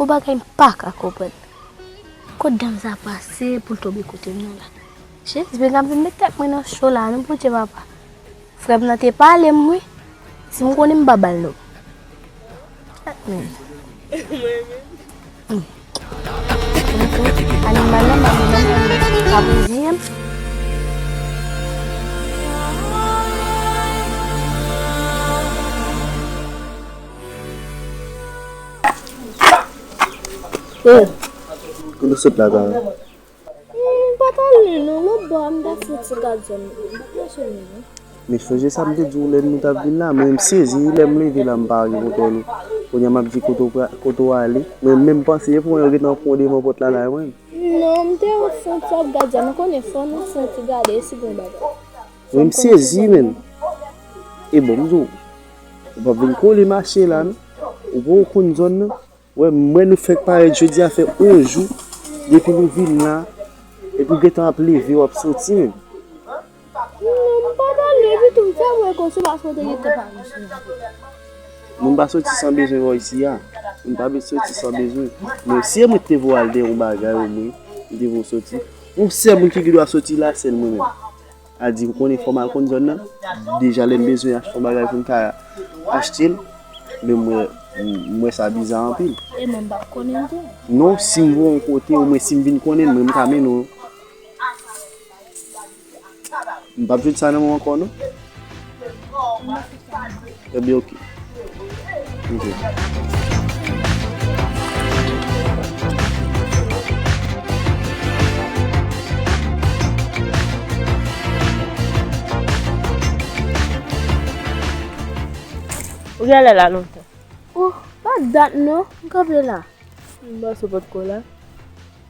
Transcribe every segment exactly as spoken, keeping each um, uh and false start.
Yon bagay m pa ka konprann. Kot dam sa pase pou l tonbe kote m nan la? Jezi, men ap vin met tèt mwen nan cho la, non, Bondye papa. Frè m nan te pale m, wi. Si m konnen m pa ba l non. Tèt mwen. Animal nan, animal nan, pa pou di m. Kote w sot la, Tara? M pa t ale non, lòt bò a m t ap fè ti gad zòn nan. M pa t mache non. Men sonje sa m te di w lè nou t ap vin la, mwen m sezi lè m leve la m pa gen kontwòl ou. Kounye a m ap di kote w pra-, kote w ale. Mwen menm panse e pou mwen yo gentan pran w devan pòt lakay mwen. Non, m te fè yon ti ap gad zòn nan, ou konnen fò nou fè yon ti gade si gen bagay. Mwen m sezi menm. E bon, m di w, ou p ap vin kole mache la non. Ou poko konn zòn nan. Wè, m wè nou fèk parèt jodi a fè yon jou depi nou vin la, epi w gentan ap leve, w ap soti menm. Non, m pa t ale, epi tou, m fè wè konsa paske w te gentan pa mache. Moun pa soti san bezwen bò isi a. Moun pa soti san bezwen. Men si e mwen ki te voye al dèyè yon bagay omwen, m te voye w soti. Yon sèl moun ki gen dwa soti la, sèl mwen menm. A di, ou konnen fò m al konn zòn nan. Deja, lè m bezwen achte yon bagay pou m ka achte l, men m wè, m wè sa biza anpil. E mwen, m pa konnen tou. Non, si m voye w yon kote, omwen si m vin konnen l, mwen, m ka mennen w. M p ap jwenn sa nan mwen ankò, non. Ebyen, oke. Oke. Ou genlè la lontan. Oh, pa dat non, m kanpe la. M panse w potko la.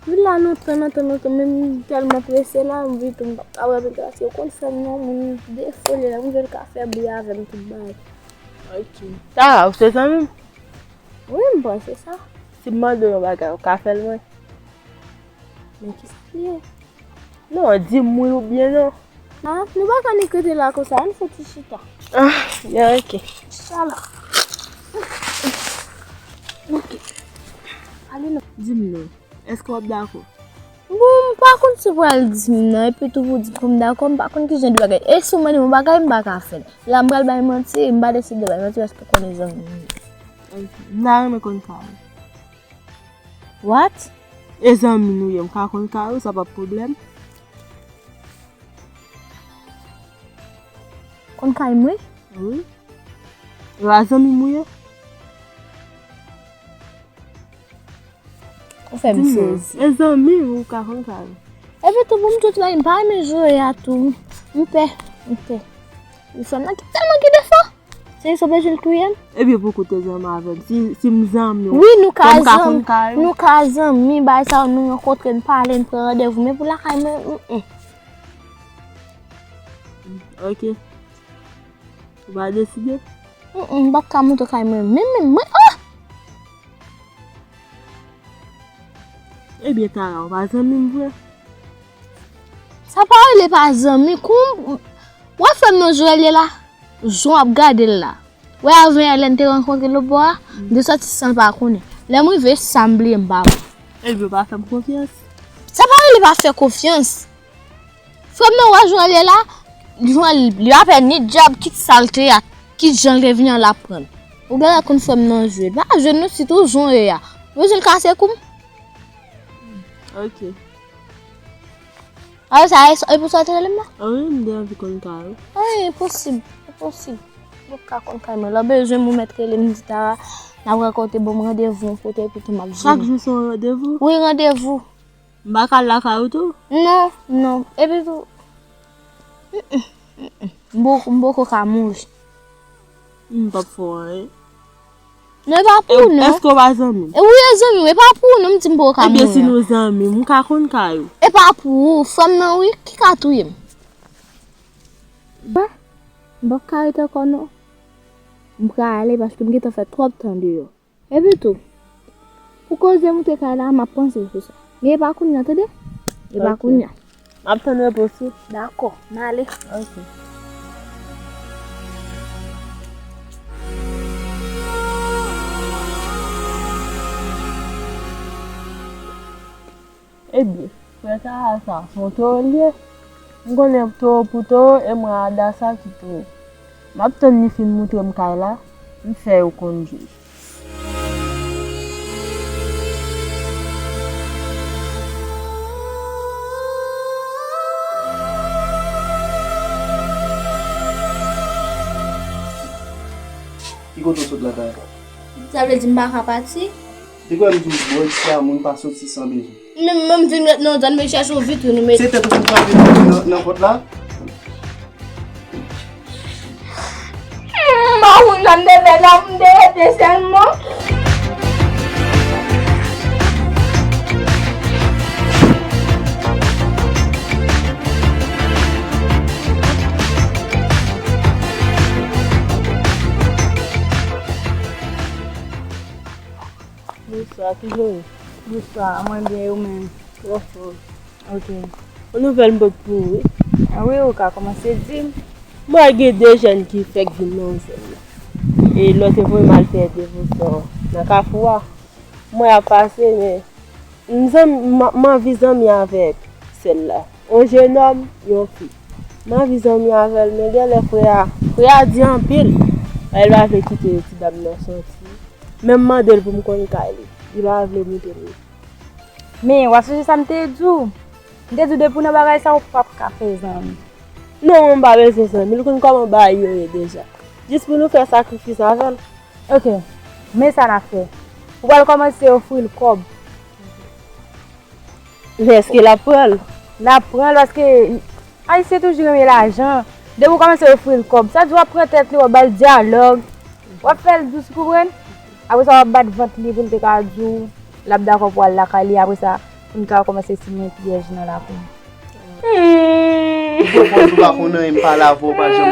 Vin la lontan, lontan, lontan, men m tèlman prese la, m vin tou m pa ka wè m paske ou konn fè m non, moun defole la, m jwenn ka fè bri avè m tout bagay. Ok. Tara, ou se zanmi m? Wi, m panse sa. Si m mande w yon bagay, ou ka fè l mwen? Men kisa l ye? Non, di m wi oubyen non. Ah, nou pa ka nik rete la konsa, ann fè ti chita. Ah, byen, ok. Ala. Ok. Ale non. Di m non, èske w ap dakò? Bon, m pa konn si w pral di m non, epi tou pou di pou m dakò, m pa konn kijan de bagay. E si w mande m yon bagay, m pa ka fè l. La m pral bay manti, m pa deside bay manti paske w konnen zanmi m ye. Ok. M ta renmen konn kay ou. What? E zanmi nou ye, m ka konn kay ou, sa p ap pwoblèm. Konn kay mwen? Wi. E pa zanmi m ou ye? Ou fè m sezi. E zanmi m ou ka konn kay ou. Epi tou pou m tout la, m pa renmen jwe a tou. M pè, m pè. Li fè m nan ki tèlman gen defo. Se sa w bezwen l touye m? Ebyen, pouki w te zanmi avè m? Si, si m zanmi w, wi, nou ka zanmi, nou ka zanmi, bagay sa yo, nou rankontre, n pale, n pran randevou, men pou lakay mwen, mm, mm. Ok. Ou pa deside? Mm, mm, m p ap ka moute kay mwen, menm, menm, mwen, ah! Ebyen, Tara, ou pa zanmi m vre? Sa pa rele pa zanmi, kou, wè frè m nan Joel ye la? Jan w ap gade l la. Wè avanyè lè n te rankontre lòt bò a, m te sòti san l pa konnen. Lè m rive, sa m bliye m pa bon. Ebyen, ou pa fè m konfyans. Sa pa rele pa fè konfyans. Frè m nan wè jan l ye la, jan l, li pa pè ni dyab, kit sa l te a, kit jan l te vini an l ap pran l. Ou genlè konn frè m nan jwe. L pa jwe non, sitou jan l ye a. Ou bezwen l kase kou m? Ok. A, sa e, e pou sa w te rele m la? A wi, m te anvi konn kay ou. A, enposib, enposib. M p ap ka konn kay mwen. Lè w bezwen m, ou mèt rele m, di Tara, n ap rankontre, ban m randevou yon kote, epi tou m ap vini. Chak jou se yon randevou? Wi, randevou. M pa ka al lakay ou tou? Non, non. Epi tou, mm, mm, mm, mm. M poko, m poko ka mouri. M p ap fè w anyen. Non, e pa pou ou, non. Èske w pa zanmi m? E wi, e zanmi w, e pa pou ou, non, m di m poko ka mouri. Ebyen, si nou zanmi, m ka konn kay ou. E pa pou ou, frè m nan, wi, ki ka touye m. Bon, m p ap ka ret ankò, non. M prale paske m gentan fè twòp tan deyò. Epi tou, pou koze moute kay la, m ap panse sou sa. Men e pa kounye a, tande? E pa kounye a. M ap tann repons ou. Dakò, m ale. Ok. Ebyen, frè Tara sa, se yon towo l ye. M konnen towo pou towo, e mwen Ada sa ki towo. M ap tann li fin moutre m kay la, m fè yo konn jij. Ki kote w sot la, Tara? Sa vle di m pa ka pati? Te kwè m di w bò isit la, moun pa soti san bezwen. Men, men m vin ret nan yon zòn, men chèche yon vitrin, men. Se tèt ou pou frape nan, nan, nan pòt la? M pa konn sa m te fè la, m te rete sèlman. Bonswa, kijan w ye? Bonswa, mwen byen, e ou menm? Trè fò. Ok. Yon nouvèl m pot pou ou, wi. A wi, ou ka kòmanse di m. M wè gen de jèn ki fèk vin nan zòn nan. E lòt yo voye m al fè devosyon nan kafou a. M wè y ap pase, men m zanm-, m, m anvi zanmi avèk sèl la. Yon jenòm, yon fi. M anvi zanmi avè l, men genlè frè a, frè a di anpil. Li pa vle kite ti dam nan soti. Men m mande l pou m konn kay li. Li pa vle moutre m li. Men, w ap sonje sa m te di w? M te di w depi w nan bagay sa, w p ap ka fè zanmi. Non, mwen m pa bezwen zanmi. L konn kòman bagay yo ye deja. Jis pou nou fè sakrifis avè l. Ok. Men sa n ap fè. Ou pral kòmanse ofri l kòb. Men èske l ap pran l? L ap pran l paske Ayisyen toujou renmen lajan. Depi w kòmanse ofri l kòb, sa di w ap pran tèt li, w ap ba l dyalòg, w ap fè l dous, ou konprann? Apre sa, w ap bat vant li pou l te ka di w l ap dakò pou w al lakay li. Apre sa, pou n ka kòmanse simen pyèj nan lakou. Hmm. Ou pwopòz ou pa konn anyen, m pale avè w, ou pa janm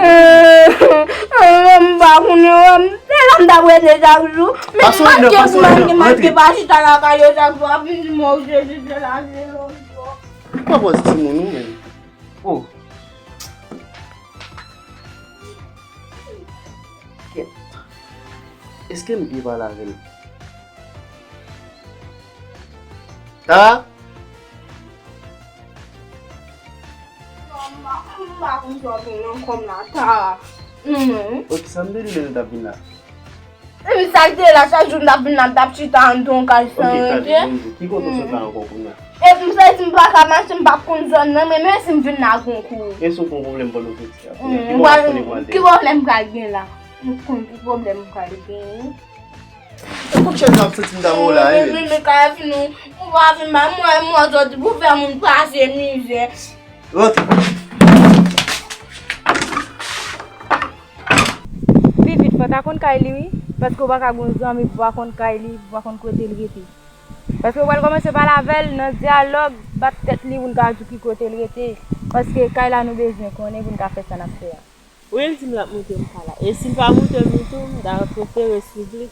konn. M pa konn anyen, m te la, m t ap rete chak jou. Men manke pou manke, manke pa chita lakay yo chak jou, ap vin di mwen ou Jezi te lave lòt bò. Ou pwopòz timoun ou menm. Oh. Kèt. Èske m byen pale avè l? Tara? Non, m pa, m pa konn sa w ap vin nan kò m la, Tara. Mhm. Ok, sa m te di l lè l t ap vin la? Epi sa l te la, chak jou m t ap vin la, m t ap chita anndan yon kay san rete. Ok, Tara, ki kote w sot la ankò kounye a? Epi m santi m pa ka mache, m p ap konn zòn nan, men menm si m vin la gon kou. E si w gon pwoblèm pandan w soti a? Kounye a, ki bò w ap konnen pral dèyè? Ki pwoblèm m pral gen la? M konn ki pwoblèm m pral gen. E kòk chèz la ap soti m ta ba w la, e. Men, men, men, kay la fini, ou pa vin ba mwen, mwen soti pou fè moun pase mizè. Rantre. Pi vit, fò w ta konn kay li, wi. Paske w pa ka gon zanmi pou w pa konn kay li, pou w pa konn kote l rete. Paske w pral kòmanse pale avè l nan dyalòg, bat tèt li pou n ka di w ki kote l rete. Paske kay la nou bezwen konnen pou n ka fè sa n ap fè a. Wi, l di m l ap moutre m kay la. E si l pa moutre m li tou, m ta prefere swiv li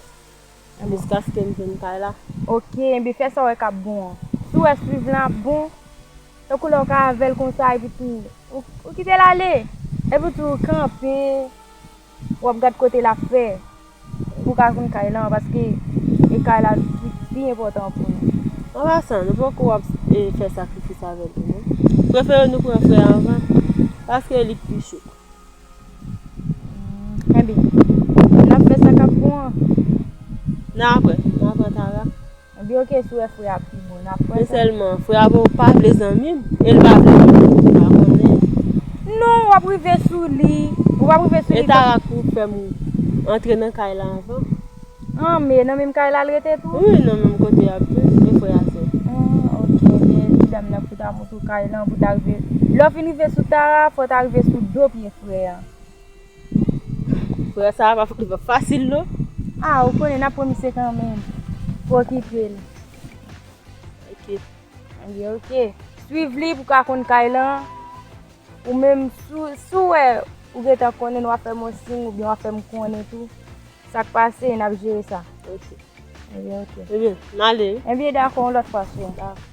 jiskaske m jwenn kay la. Ok, enben fè sa w wè k ap bon an. Si w wè swiv lan ap bon, tankou lè w ka avè l konsa, epi tou, ou, ou kite l ale. Epi tou, ou kanpe, w ap gad kote l ap fè. Pou w ka konn kay lan, paske e kay la pi, pi enpòtan pou nou. An pasan, nou poko ap, e, fè sakrifis avè l tou, non. Prefere nou pran frè a anvan, paske li pi cho. Hmm, enben, n ap fè sa k ap bon an. N a pran, n a pran Tara. Ebyen, ok, si w wè frè a pi bon, n ap pran sa. Men sèlman, frè a pa vle zanmi m, e l pa vle zanmi m, ou pa konnen. Non, w ap rive sou li, ou p ap rive sou li. E Tara k pou fè m antre nan kay la anvan. An, men nan menm kay la l rete tou? Wi, nan menm kote y ap viv, e frè a se. Ah, ok, ebyen, ti dam nan pou ta montre w kay lan, pou ta rive. Lè w fin rive sou Tara, fò w ta rive sou do pye frè a. Frè sa a pa, li pa fasil, non. Ah, ou konnen n ap pran misye kanmenm. Pou okipe l. Ok. Ebyen, ok. Swiv li pou w ka konn kay lan. Ou menm, si w, si w wè, ou gentan konnen, w ap fè m yon siy oubyen w ap fè m konnen tou. Sa k pase, n ap jere sa. Ok. Ebyen, ok. Ebyen, n ale, wi. Ebyen, dakò, yon lòt fwa, sou. Dakò.